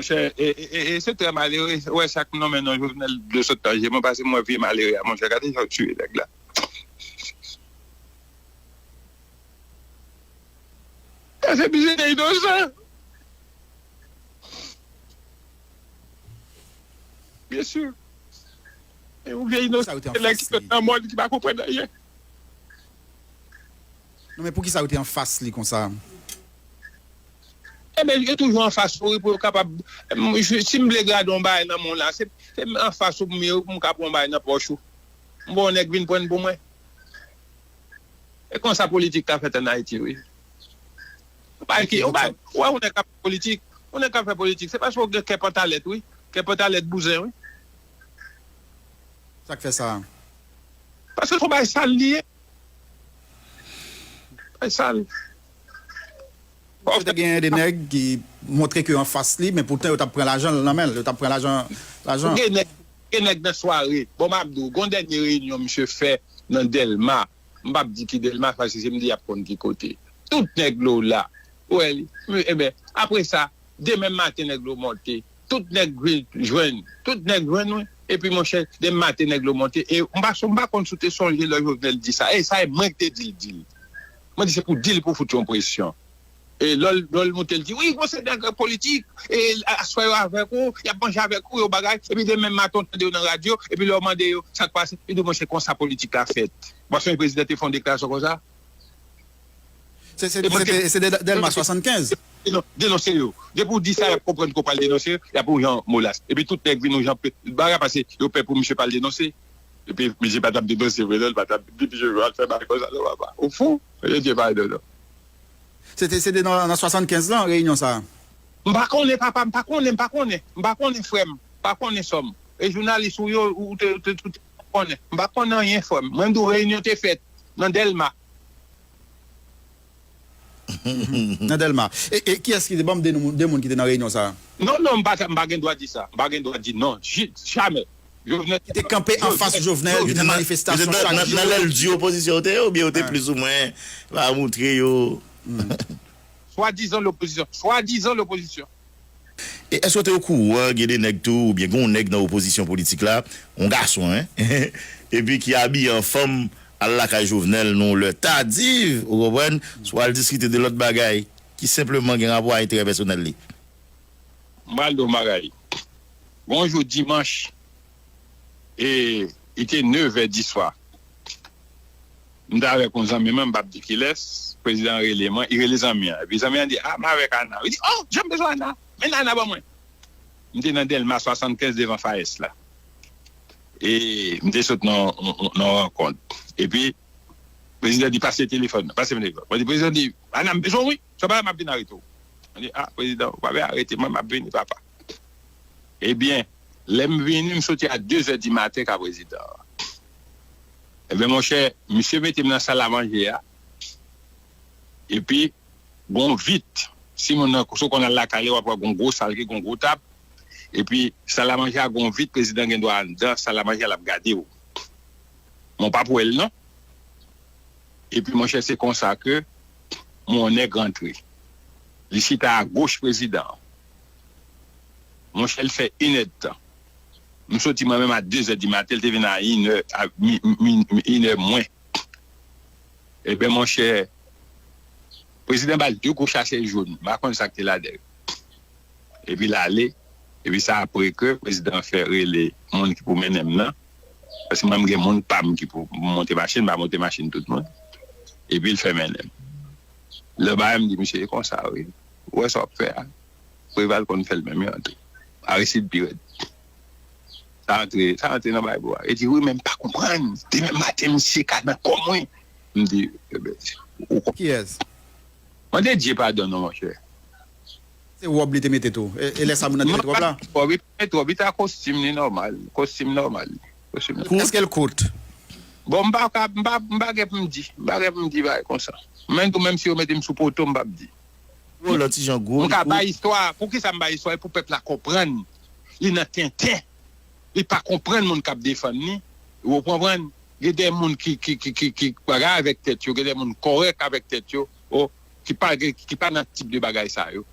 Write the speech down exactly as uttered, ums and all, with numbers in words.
Monchè, e, e, e, e se trè malere. Ou wè, chak m nonmen non Jovenel, dlo sot nan je mwen, paske m wè vye malere a, monchè, gade jan yo tiye nèg la. Sa se bizye inosan. Byen si. E yon vye inosan ki sot nan mòn ki pa konprann anyen. Non, men poukisa yo te anfas li konsa? Ebyen, yo toujou anfas ou wi, pou yo kapab. Si m vle grade yon bagay nan men w la, se, se anfas ou pou m ye wi, pou m ka pran yon bagay nan pòch ou. M ba yon nèg vin pran l pou mwen. E konsa politik ka fèt ann Ayiti wi. Ou pa ki, ou pa, ou wè yon nèg k ap fè politik, yon nèg k ap fè politik, se paske w gen kè pantalèt wi. Kè pantalèt bouzen wi. Sa k fè sa? Paske se yon bagay sal li ye. Bagay sal. Te genyen de nèg ki montre ke yo anfas li, men poutan yo t ap pran lajan l nan men l, yo t ap pran lajan, lajan. Gen nèg, gen nèg nan sware. Bon, m ap di w, gon dènye reyinyon misye fè nan Dèlma. M p ap di ki Dèlma, paske si m di y ap konn ki kote. Tout nèg lo la. Ou wè li. Ebyen, apre sa, demen maten nèg lo monte. Tout nèg vin jwenn. Tout nèg jwenn wi. Epi monchè, demen maten nèg lo monte. E m pa, m pa konn si w te sonje lè Jovenel di sa. E sa e mwen ki te di l, di l. Mwen di se pou di l pou fout yon presyon. E lè l, lè l monte, l di, wi, gon seri de nèg politik, e aswè yo avèk ou, y ap manje avèk ou, yo bagay, epi demen maten w tande yo nan radyo, epi lè w mande yo sa k pase, yo di w, monchè, konsa politik la fèt. Ou pa sonje prezidan te fè yon deklarasyon konsa? Se, se, se, se, se Dèlma swasannkenz. Denonse yo. Depi w di sa, y ap konprann ke w pral denonse, y ap yon jan molas. Epi tout nèg vin yon jan, bagay pase, yo pè pou misye pa al denonse. Epi misye pa t ap denonse vre non, li pa t ap di misye al fè bagay konsa non papa. Ou fou? Yo di pa non non. Se te, se te nan, nan swasannkenz lan, reyinyon sa a? M pa konnen, papa, m pa konnen, m pa konnen. M pa konnen, frè m. M pa konnen, sè m. E jounalis ou yo, ou te, ou te, ou te konnen. M pa konnen anyen, frè m. Mwen, m di w, reyinyon te fèt nan Dèlma. Nan Dèlma. E, e kiyès ki te, ban m de non, de moun ki te nan reyinyon sa a? Non, non, m pa, m pa gen dwa di sa. M pa gen dwa di non. Ji-, jamè. Jovenel. Ki te kanpe anfas Jovenel, ki te nan manifestasyon chak jou. Nan lè l di opozisyon yo te ye, oubyen yo te plizoumwen pa moutre yo? Swadizan lopozisyon. Swadizan lopozisyon. E èske w te okouran gen de nèg tou, oubyen gen yon nèg nan opozisyon politik la, yon gason, en, epi ki abiye an fanm, al lakay Jovenel nan yon lè tadiv, ou konprann, swa al diskite de lòt bagay ki senpleman gen rapò a enterè pèsonèl li? M pral di w yon bagay. Gon jou dimanch, e, li te nevè diswa. M t avèk yon zanmi mwen, m p ap di kilès, prezidan an rele mwen, li rele zanmi an. Epi zanmi an di, a, m avèk Ana. Li di, o, jan m bezwen Ana. Men Ana ban mwen. M te nan Dèlma swasannkenz devan Fayès la. E m te sot nan, nan, nan rankont. Epi, prezidan di, pase telefòn nan, pase m telefòn. Mwen di, prezidan di, Ana, m bezwen w wi. Sa w pa wè m ap vin arete w. Mwen di, a, prezidan, ou pa vle arete mwen, m ap vini, papa. Ebyen, lè m vini, m soti a dezè di maten ka prezidan an. Ebyen, monchè, misye mete m nan sal a manje a. Epi, gon vit. Si moun nan, si w konn al lakay li, w ap wè gon gwo sal ki gon gwo tab. Epi, sal a manje a gon vit, prezidan gen dwa anndan sal a manje a, l ap gade w. Men w p ap wè l non. Epi, monchè, se konsa ke m wè yon nèg rantre. Li chita agoch prezidan an. Monchè, l fè inèdtan. M soti mwen menm a dezè di maten, l te vin a inè, a mi, mi, mi, inè mwen. Ebyen, monchè, prezidan ba l de gwo sachè jòn. M pa konn sa k te ladan l. Epi l ale. Epi se apre ke prezidan an fè rele moun ki pou mennen m nan. Paske mwen, m gen moun pa m ki pou monte machin, m pa monte machin tout moun. Epi l fè mennen m. Lè bagay, m di, misye, e konsa, wi. Ou wè sa w ap fè a? Preval konn fè l menm, yo antre. Aristid pi rèd. Sa antre, sa antre nan bay bò a. E di, wi, men m pa konprann. Demen maten, misye ka nan kò mwen. M di, ebyen, ou konprann. Kiyès? Mande Dye padon non, monchè. Se wòb li te mete tou. E, e lè sa moun nan te mete wòb la? Wòb, li pa mete wòb, li te a kostim li nòmal. Kostim nòmal. Kostim nòmal. Èske l kout? Bon, m pa ka, m pa, m pa gen pou m di. M pa gen pou m di bagay konsa. Menm tou, menm si yo mete m sou poto, m p ap di. Gwo, lòt ti jan gwo. M ka bay istwa. Poukisa m bay istwa? E pou pèp la konprann. Li nan tenten. Li pa konprann moun k ap defann li. Ou konprann? Gen de moun ki, ki, ki, ki, ki bagay avèk tèt yo, gen de moun kòrèk avèk tèt yo, o, ki pa gen, ki pa nan tip de bagay sa yo.